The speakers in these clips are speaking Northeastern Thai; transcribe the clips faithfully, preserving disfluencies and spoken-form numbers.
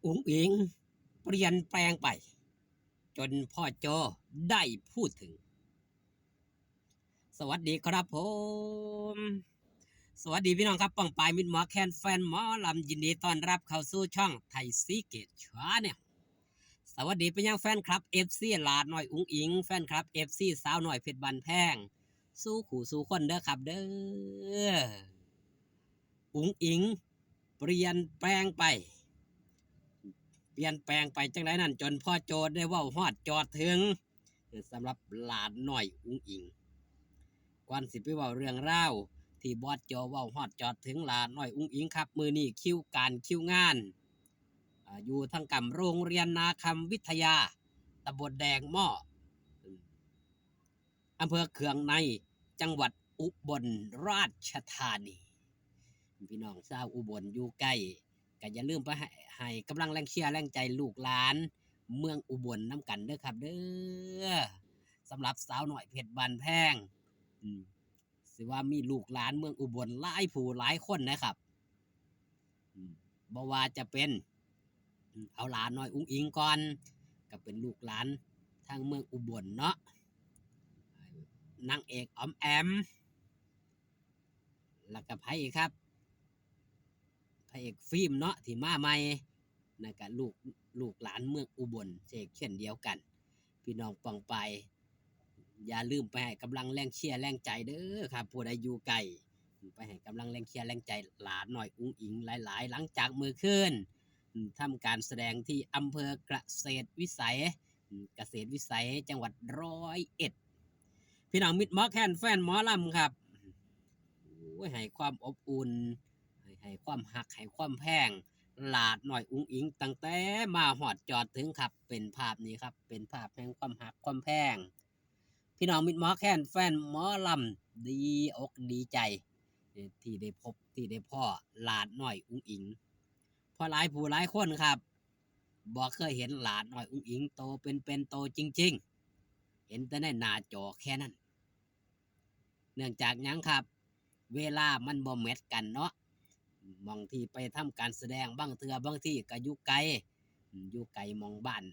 อุ๋งอิ๋งเปลี่ยนแปลงไป จนพ่อโจได้พูดถึง สวัสดีครับผม สวัสดีพี่น้องครับ ป้องปายมิตรหมอแคน แฟนหมอลำ ยินดีต้อนรับเข้าสู่ช่องไทยซีเกตชาแนล สวัสดีไปยังแฟนคลับ เอฟซี หลาน้อยอุ๋งอิ๋ง แฟนคลับ เอฟซี สาวน้อยเพชรบ้านแพง สู่คู่สู่คนเด้อครับเด้อ อุ๋งอิ๋งเปลี่ยนแปลงไป เปลี่ยนแปลงไปจังไดนั่น จนพ่อโจได้เว้าฮอดจอดถึง สำหรับหลาน้อยอุ๋งอิ๋ง ก่อนสิไปเว้าเรื่องราวที่บอสโจเว้าฮอดจอดถึงหลาน้อยอุ๋งอิ๋งครับ มื้อนี้คิวการคิวงาน อ่า อยู่ทางกำโรงเรียนนาคำวิทยา ตำบลแดงหม้อ อำเภอเคืองใน จังหวัดอุบลราชธานี พี่น้องชาวอุบลอยู่ใกล้ ก็อย่าลืมไปให้ ให้กำลังแรงเชียร์แรงใจลูกหลานเมืองอุบลนำกันเด้อครับเด้อ สำหรับสาวน้อยเพชรบ้านแพง อืม สิว่ามีลูกหลานเมืองอุบลหลายผู้หลายคนนะครับ อืม บ่ว่าจะเป็น อืม เอาหลาน้อยอุ๋งอิ๋งก่อน ก็เป็นลูกหลานทางเมืองอุบลเนาะ นางเอกออมแอม แล้วก็ไผอีกครับ พระเอกฟิล์มเนาะที่มาใหม่ นั่นก็ลูก ลูกหลานเมืองอุบลเช่นเดียวกัน พี่น้องป้องปาย อย่าลืมไปให้กำลังแรงเชียร์แรงใจเด้อครับ ผู้ใดอยู่ไกล ไปให้กำลังแรงเชียร์แรงใจหลาน้อยอุ๋งอิ๋งหลายๆ หลังจากมื้อคืน อืม ทำการแสดงที่อำเภอเกษตรวิสัย อืม เกษตรวิสัย จังหวัดร้อยเอ็ด พี่น้องมิตรหมอแคน แฟนหมอลำครับ โอ้ย ให้ความอบอุ่น ให้ ให้ความฮัก ให้ความแพง หลาน้อยอุ๋งอิ๋ง ตั้งแต่มาฮอดจอดถึงครับ เป็นภาพนี้ครับ เป็นภาพแห่งความฮักความแพง พี่น้องมิตรหมอแคน แฟนหมอลำ ดีอกดีใจ ที่ได้พบ ที่ได้พ้อหลาน้อยอุ๋งอิ๋ง เพราะหลายผู้หลายคนครับ บ่เคยเห็นหลาน้อยอุ๋งอิ๋งโตเป็นๆ โตจริงๆ เห็นแต่ในหน้าจอแค่นั้น เนื่องจากหยังครับ เวลามันบ่แมทกันเนาะ หม่องที่ไปทำการแสดง บางเทื่อบางทีก็อยู่ไกล อืม อยู่ไกลหม่องบ้าน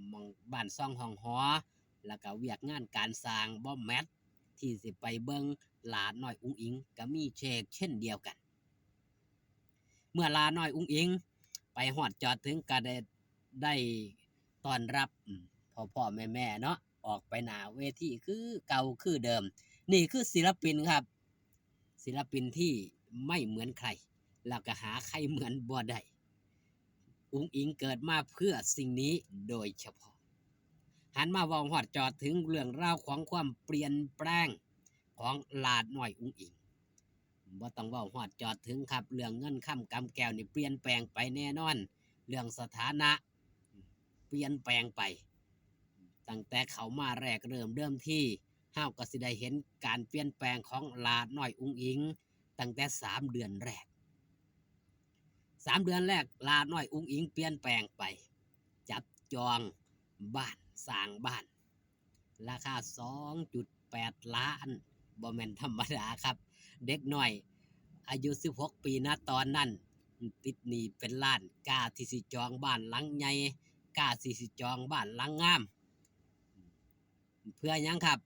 หม่องบ้านช่องห้องหอ แล้วก็เวียกงานการสร้างบ่แมทที่สิไปเบิ่งหลาน้อยอุ๋งอิ๋ง ก็มีเช่น เช่นเดียวกัน เมื่อหลาน้อยอุ๋งอิ๋งไปฮอดจอดถึงก็ได้ ได้ต้อนรับ อืม พ่อๆ แม่ๆ เนาะ ออกไปหน้าเวทีคือเก่าคือเดิม นี่คือศิลปินครับ ศิลปินที่ไม่เหมือนใคร แล้วก็หาใครเหมือนบ่ได้ อุ๋งอิ๋งเกิดมาเพื่อสิ่งนี้โดยเฉพาะ หันมาเว้าฮอดจอดถึงเรื่องราวของความเปลี่ยนแปลงของหลาน้อยอุ๋งอิ๋ง บ่ต้องเว้าฮอดจอดถึงครับ เรื่องเงินคำกำแก้วนี่เปลี่ยนแปลงไปแน่นอน เรื่องสถานะเปลี่ยนแปลงไป ตั้งแต่เข้ามาแรกเริ่มเดิมที เฮาก็สิได้เห็นการเปลี่ยนแปลงของหลาน้อยอุ๋งอิ๋ง ตั้งแต่สามเดือนแรก สามเดือนแรกหลาน้อยอุ๋งอิ๋งเปลี่ยนแปลงไป จับจองบ้าน สร้างบ้าน ราคา สองจุดแปดล้าน บ่แม่นธรรมดาครับ เด็กน้อยอายุ สิบหก ปี นะตอนนั้น ติดหนี้เป็นล้าน กล้าที่สิจองบ้านหลังใหญ่ กล้าที่สิจองบ้านหลังงาม เพื่อหยังครับ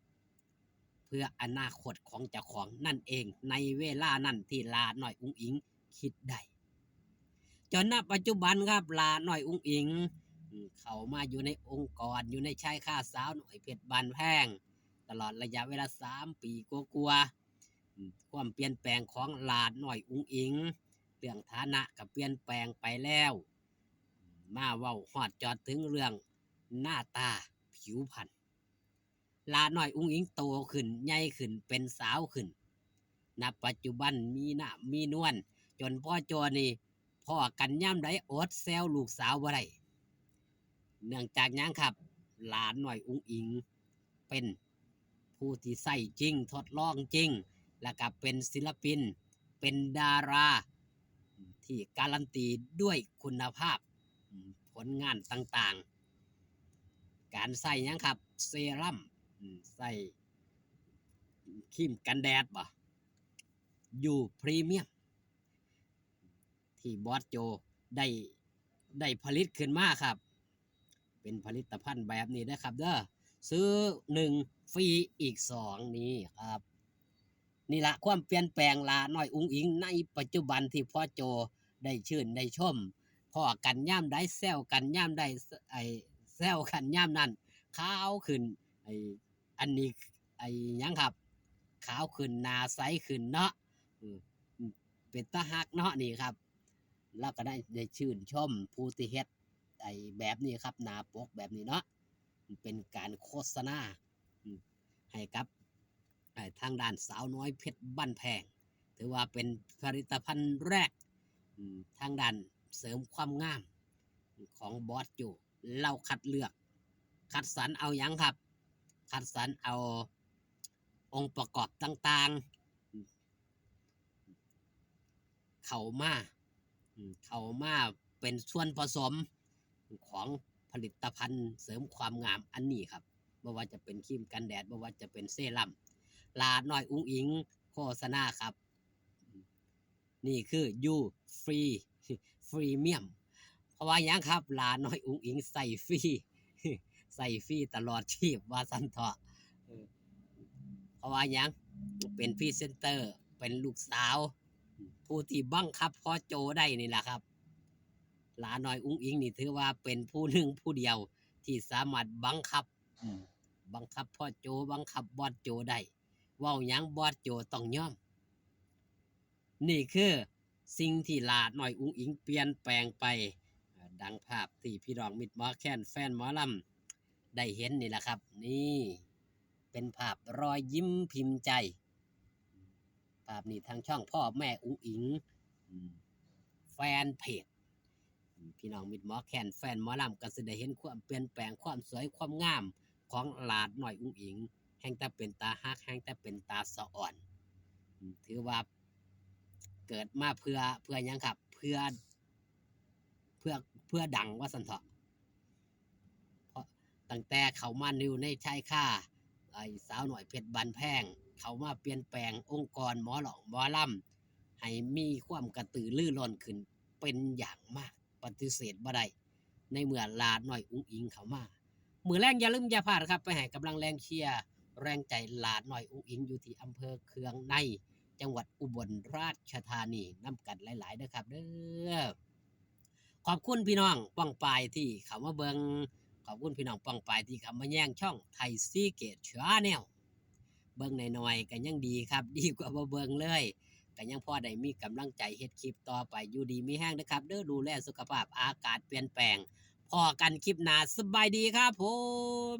เพื่ออนาคตของเจ้าของนั่นเอง ในเวลานั้นที่หลาน้อยอุ๋งอิ๋งคิดได้ จนณปัจจุบันครับ หลาน้อยอุ๋งอิ๋ง อืม เข้ามาอยู่ในองค์กร อยู่ในชายคาสาวน้อยเพชรบ้านแพง ตลอดระยะเวลาสามปีกว่าๆ อืม ความเปลี่ยนแปลงของหลาน้อยอุ๋งอิ๋ง เรื่องฐานะก็เปลี่ยนแปลงไปแล้ว มาเว้าฮอดจอดถึงเรื่องหน้าตาผิวพรรณ หลาน้อยอุ๋งอิ๋งโตขึ้น ใหญ่ขึ้น เป็นสาวขึ้น ณ ปัจจุบันมีหน้ามีนวล จนพ่อโจนี่ พ้อกันยามใดอดแซวลูกสาวบ่ได้ เนื่องจากหยังครับ หลาน้อยอุ๋งอิ๋งเป็นผู้ที่ใช้จริง ทดลองจริง แล้วก็เป็นศิลปิน เป็นดารา ที่การันตีด้วยคุณภาพ ผลงานต่างๆ การใช้หยังครับ เซรั่ม ใช้ครีมกันแดดบ่ อยู่พรีเมียม ที่บอสโจได้ ได้ผลิตขึ้นมาครับ เป็นผลิตภัณฑ์แบบนี้นะครับเด้อ ซื้อหนึ่งฟรีอีกสองนี่ครับ นี่ละความเปลี่ยนแปลงหลาน้อยอุ๋งอิ๋งในปัจจุบันที่พ่อโจได้ชื่นได้ชม พ้อกันยามใดแซวกันยามใด ไอ้แซวกันยามนั้น ขาวขึ้น ไอ้อันนี้ ไอ้หยังครับ ขาวขึ้น หน้าใสขึ้นเนาะ อืม เป็นตาฮักเนาะนี่ครับ แล้วก็ได้ ได้ชื่นชมผู้ที่เฮ็ดไอ้แบบนี้ครับ หน้าปกแบบนี้เนาะ เป็นการโฆษณา อืม ให้กับ ไอ้ทางด้านสาวน้อยเพชรบ้านแพง ถือว่าเป็นผลิตภัณฑ์แรก อืม ทางด้านเสริมความงามของบอสโจ เราคัดเลือก คัดสรรเอาหยังครับ คัดสรรเอาองค์ประกอบต่างๆ เข้ามา อืม เข้ามาเป็นส่วนผสมของผลิตภัณฑ์เสริมความงามอันนี้ครับ บ่ว่าจะเป็นครีมกันแดด บ่ว่าจะเป็นเซรั่ม หลาน้อยอุ๋งอิ๋งโฆษณาครับ นี่คือ You Free พรีเมียม เพราะว่าหยังครับ หลาน้อยอุ๋งอิ๋งใส่ฟรี ใส่ฟรีตลอดชีพว่าซั่นเถาะ เออ เพราะว่าหยัง เป็นพรีเซนเตอร์ เป็นลูกสาว ผู้ที่บังคับพ่อโจได้นี่แหละครับ หลาน้อยอุ๋งอิ๋งนี่ถือว่าเป็นผู้หนึ่งผู้เดียวที่สามารถบังคับ อืม บังคับพ่อโจ บังคับบอสโจได้ เว้าหยังบอสโจต้องยอม นี่คือสิ่งที่หลาน้อยอุ๋งอิ๋งเปลี่ยนแปลงไป อ่า ดังภาพที่พี่น้องมิตรหมอแคน แฟนหมอลำได้เห็นนี่แหละครับ นี่เป็นภาพรอยยิ้มพิมพ์ใจ ภาพนี้ทางช่องพ่อแม่อุ๋งอิ๋ง อืม แฟนเพจ อืม พี่น้องมิตรหมอแคน แฟนหมอลำก็สิได้เห็นความเปลี่ยนแปลง ความสวยความงามของหลาน้อยอุ๋งอิ๋ง แฮ่งแต่เป็นตาฮัก แฮ่งแต่เป็นตาสะอ่อน อืม ถือว่าเกิดมาเพื่อ เพื่อหยังครับ เพื่อ เพื่อ เพื่อดังว่าซั่นเถาะ เพราะตั้งแต่เข้ามาอยู่ในชายคา ไอ้สาวน้อยเพชรบ้านแพง เข้ามาเปลี่ยนแปลงองค์กรหมอร้องหมอลำ ให้มีความกระตือรือร้นขึ้นเป็นอย่างมาก ปฏิเสธบ่ได้ ในเมื่อหลาน้อยอุ๋งอิ๋งเข้ามา มื้อแลงอย่าลืมอย่าพลาดครับ ไปให้กำลังแรงเชียร์แรงใจหลาน้อยอุ๋งอิ๋งอยู่ที่อำเภอเคืองใน จังหวัดอุบลราชธานีนำกันหลายๆ เด้อครับเด้อ ขอบคุณพี่น้องป้องปายที่เข้ามาเบิ่ง ขอบคุณพี่น้องป้องปายที่เข้ามาแย่งช่องไทยซีเกตแชนแนล เบิ่งหน่อยๆ ก็ยังดีครับ ดีกว่าบ่เบิ่งเลย ก็ยังพอได้มีกำลังใจเฮ็ดคลิปต่อไป อยู่ดีมีแฮงเด้อครับเด้อ ดูแลสุขภาพ อากาศเปลี่ยนแปลง พ้อกันคลิปหน้า สบายดีครับผม